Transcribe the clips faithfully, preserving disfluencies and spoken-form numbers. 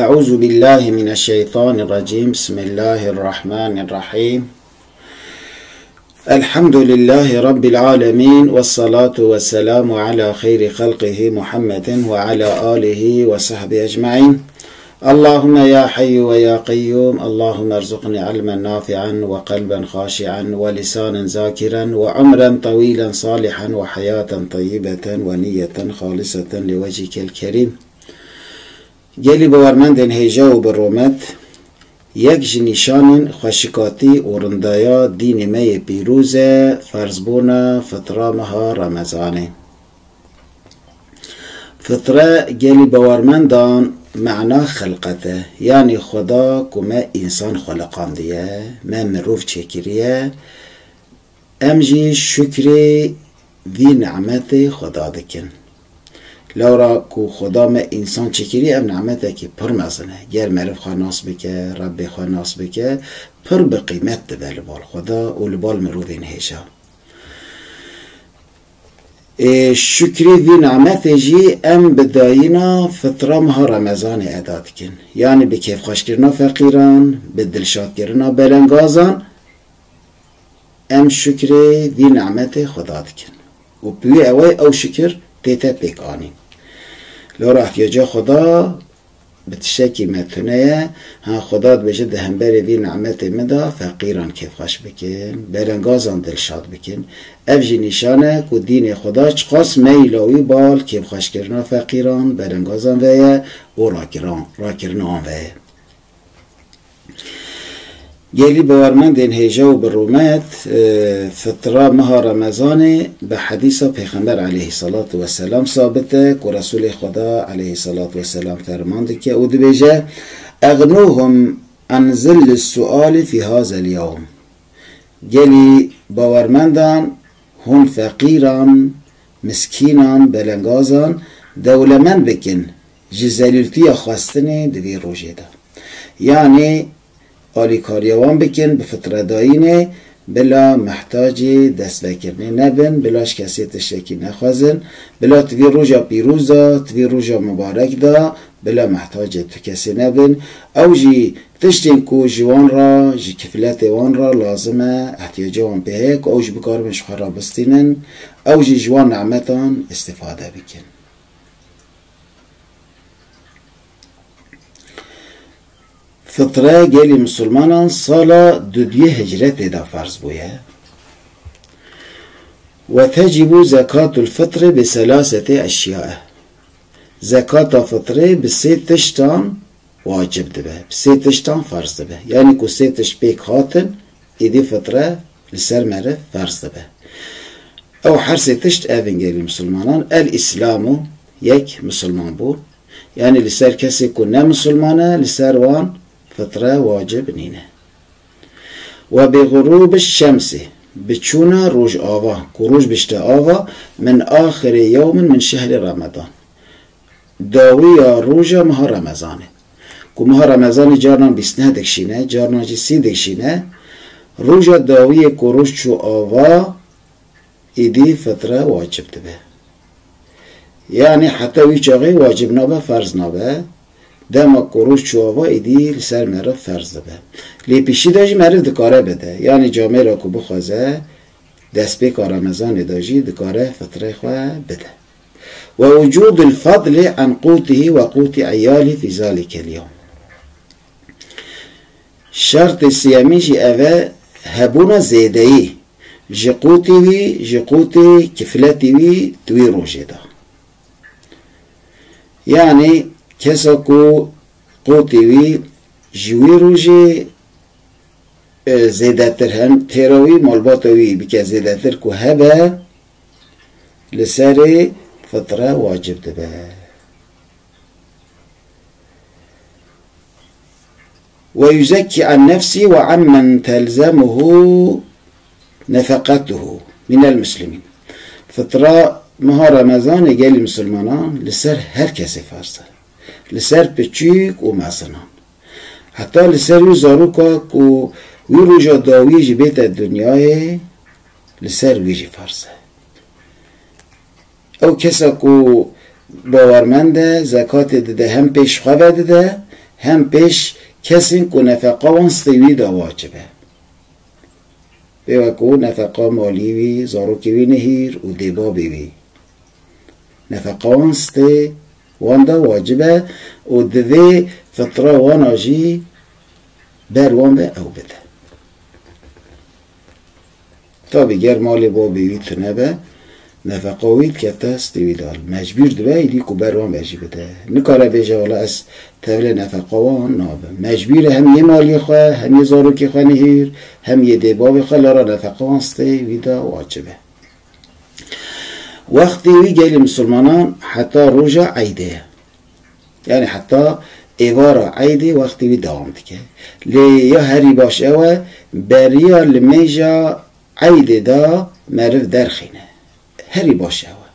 أعوذ بالله من الشيطان الرجيم. بسم الله الرحمن الرحيم. الحمد لله رب العالمين، والصلاة والسلام على خير خلقه محمد وعلى آله وصحبه أجمعين. اللهم يا حي ويا قيوم، اللهم ارزقني علما نافعا وقلبا خاشعا ولسانا ذاكرا وعمرا طويلا صالحا وحياة طيبة ونية خالصة لوجهك الكريم. Gelî bawermendên hêja û bi rûmet, yek ji nîşanên xweşikatî û rindaya dînê me yê pîroz e ferzbûna fitra meha Remezanê. Fitre gelî bawermendan mena xilqet e, yanî Xweda ku me însan xweliqandiye, me mirov çêkiriye, em jî şukrê vî nimetê Xweda dikin. Lewra ku Xweda me însan çêkiriye, ev nimetekî pir mezin e. Ger meriv xwe nas bike, Rebbê xwe nas bike, pir bi qîmet dibe li bal Xweda û li bal mirovên hêja. Ê şukrê vî nimetê jî em bi dayîna fitra meha Remezanê eda dikin. Yanî bi kêfxweşkirina feqîran, bi dilşadkirina belengazan, em şukrê vî nimetê Xweda dikin. Û bi wî ewayî ew şikir tête pêk anîn. Lewra ihtiyaca Xweda bi tiştekî me tune ye. Ha, Xweda dibêje, di hemberê vî nimetê min de feqîran kêfxweş bikin, belengazan dilşad bikin. Ev jî nîşan e ku dînê Xweda çiqas meyla wî bal kêfxweşkirina feqîran, belengazan ve ye û rakiran, rakirina wan ve ye. Gelî bawermendên hêja û bi rûmet, e, fitra meha Remezanê bi hedîsa Pêxember aleyhissalatu vesselam sabit e ku Resûlê Xweda aleyhissalatu vesselam ferman dike û dibêje, "Egnûhum an zillis suali fî hazel yewm." Gelî bawermendan hûn feqîran, miskînan, belengazan dewlemend bikin ji zelîltiya xwestinê di vî rojê de. Yanî alîkariya wan bikin bi fitredayînê, bila mehtacê destvekirinê nebin, bila ji kesê tiştekî nexwezin, bila di vî roja pîroz de, di vî roja mibarek de, bila mehtacê tu kesê nebin. Ew jî tiştên ku ji wan re, ji kifletê wan re lazim e, ihtiyaca wan pê heye ku ew jî bikaribin ji xwe re bistînin, ew jî ji wan nimetan îstîfade bikin. Fitre gelî misilmanan sala dudiyê hicretê de ferz bûye. Ve tecîbû zekatul fitrê bi selasete eşyae. Zekata fitrê bi sê tiştan wacib dibe, bi sê tiştan ferz dibe. Yanî ku sê tişt pêk hatin, êdî fitre li ser meriv ferz dibe. Ew her sê tişt ev in gelî misilmanan. El-Îslamu, yek misilman bûn. Yanî li ser kesê ku ne misilman e, li ser wan fitre wacib nîne. Ve bi xurûbi şemsî, bi çûna rojava, ku roj bişte ava, min axirê yewmin min şehrê Remedan. Dawiya roja meha Remezanê. Ku meha Remezanê carnan bîst neh dikişîne, carnan jî sî dikişîne. Roja dawiyê ku roj çû ava, êdî fitre wacib dibe. Yanî heta wî çaxê wacib nabe, ferz nabe. Dema ku roj çû ava, êdî li ser meriv ferz dibe. Lê pêşî de jî meriv dikare bide. Yanî camêra ku bixwaze, destpêka Remezanê de jî dikare fitrê xwe bide. Ve wucûdul fadli an qûtihî ve qûtî eyalî fî zalikel yewm. Şertê sêyemîn jî ev e, hebûna zêdeyî ji qûtê wî, ji qûtê kifletê wî di wî rojê de. Yanî kesa ku qûtê wî ji wî rojê, e, zêdetir hem têra wî, malbata wî bike zêdetir ku hebe, li serê fitre wacib dibe. Ve yuzekkî an nefsî ve ammen telzemuhu nefeqetuhu minel muslimîn. Fitra meha Remezanê gelî misilmanan li ser her kesê ferz e. Li ser piçûk û mezinan. Heta li ser wî zaroka ku wî roja dawiyê jî bête dinyayê, li ser wî jî ferz e. Ew kesa ku bawermend e, zekatê dide, hem pêş xwe ve dide, Hem pêş kesên ku nefeqa wan stê wî de wacib e. Pê wekû nefeqa malî wî, zarokê wî nihîr û dêbabê wî. Nefeqa wan stê wan de wacib e û divê fitra wana jî ber wan be ew bide. Tabî ger malê babê wî tune be, nefeqa wî dikete stê wî de. Mecbûr dibe, êdî ku ber wan be jî bide. Nikare bêje, wela ez tevlê nefeqa wan nabim. Mecbûr e hem yê malê xwe, hem yê zarokê xwe nihîr, hem yê dêbavê xwe, lara nefeqa wan stê wî de wacib e. Wextê wî gelê misilmanan heta roja eydê ye. Yani heta êvara eydê wextê wî dewam dike. Lê ya herî baş ew e, beriya limêja eydê de meriv derxîne. Herî baş ew e.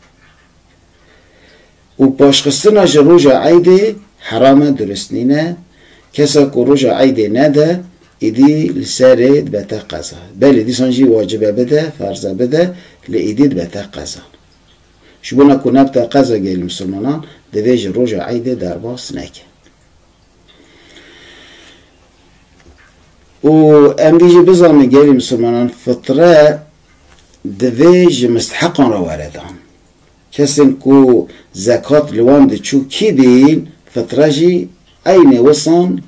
Û paşxistina ji roja eydê heram e, durust nîne. Kesa ku roja eydê nede, êdî li serê dibete qeza. Belê dîsan jî wacibe bide, ferze bide, lê êdî dibete qeza. Ji bona ku nebite qeza gelî misilmanan, divê ji roja eydê derbas neke. Û em vî jî bizanin gelî misilmanan, fitre divê ji misteheqan re were dan. Kesên ku zekat li wan diçû kî bîn, fitre jî eynê wisan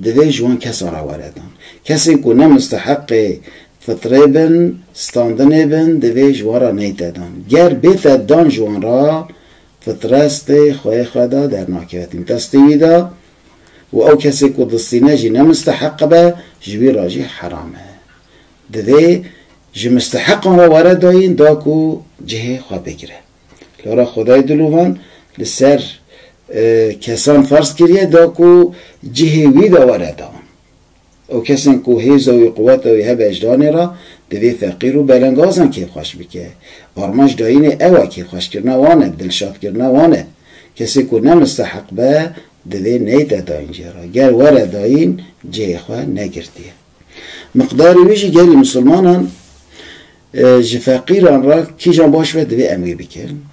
divê ji wan kesan re were dan. Kesên ku ne misteheqê fitrê bin, standinê bin, divê ji wan re neyte dan. Ger bête dan ji wan re, fitre stê xweyê xwe de dernakeve, tînte stê wî de û ew kesê ku distîne jî ne misteheq be, ji wî re jî heram e. Divê ji misteheqan re were dayîn da ku cihê xwe bigire. Lara Xwedayê dilovan li ser, e, kesan ferz kiriye da ku cihê wî de were dan. Ew kesên ku hêza wî, quweta wî hebe ji danê re, divê feqîr û belengazan kêfxweş bike. Armanc dayînê ew e, kêfxweşkirina wan e, dilşadkirina wan e. Kesê ku ne misteheq be, divê neyte dayîn jê re. Ger were dayîn, cihê xwe negirtiye. Miqdarê wî jî gelî misilmanan, e, ji feqîran re kîjan baş be, divê em wî bikin.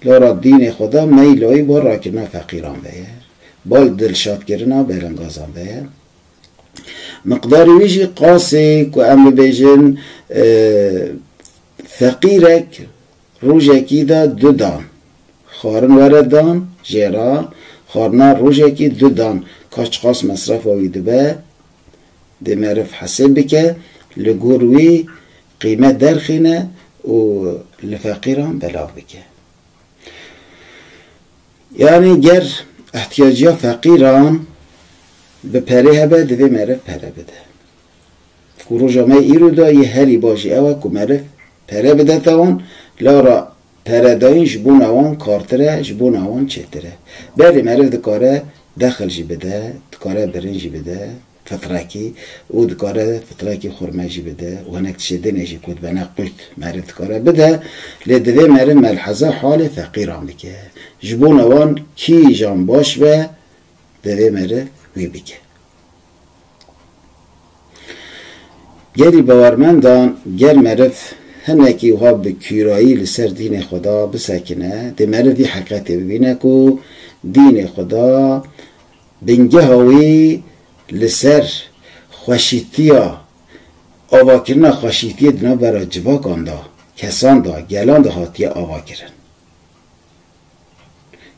Lara dînê xwe de meyla wî bal rakirina feqîran ve ye. Bal dilşadkirina belengazan ve ye. Miqdarê wî jî qasê ku em bibêjin, e, feqîrek rojekî de du dan xwarin were dan jê re, xwarina rojekî du dan, ka çiqas mesrefa wî dibe, dê meriv hesêb bike, li gor wî qîmet derxîne û li feqîran belav bike. Yani ger ihtiyaciya feqîran bi perê hebe, divê meriv pere bide. Ku roja me îro de yê herî baş jî ew e ku meriv pere bidete wan, lara peredayîn ji bona wan kartir e, ji bona wan çêtir e. Belê meriv dikare dexil jî bide, dikare birin jî bide, fitrekî û dikare fitrekî xurme jî bide û hinek tiştê dinê jî ku dibene qût meriv dikare bide, lê divê meriv melheze halê feqîran bike. Ji bona wan kîjan baş be, divê meriv wî bike. Gelî bawermendan, ger meriv hinekî wiha bi kûrayî li ser dînê xwe de bisekine, dê meriv vî heqetê bibîne ku dînê xwe de bingeha wî li ser xweşîtiya, avakirina xweşîtiyê di navbera civakan de, kesan de, gelan de hatiye avakirin.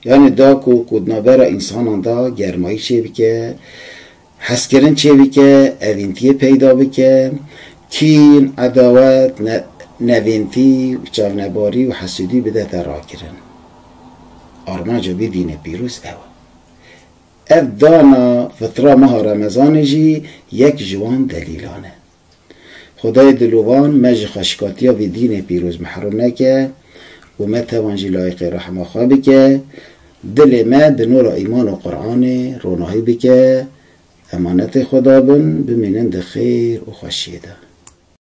Yani da ku, ku di navbera însanan de germayî çêbike, hezkirin çêbike, evîntiyê peyda bike, kîn, edawet, ne-, nevîntî û çavnebarî û hesûdî bidete rakirin. Armanca vî dînê pîroz ew e. Ev dana fitra meha Remezanê jî yek ji wan delîlan e. Xwedayê dilovan me ji xweşikatiya vî dînê pîroz mehrum neke û me tevan jî layiqê rehma xwe bike. Dilê me bi nûra îman û Qur'anê ronahî bike. Emanetê Xweda bin, bimînin di xêr û xweşiyê de.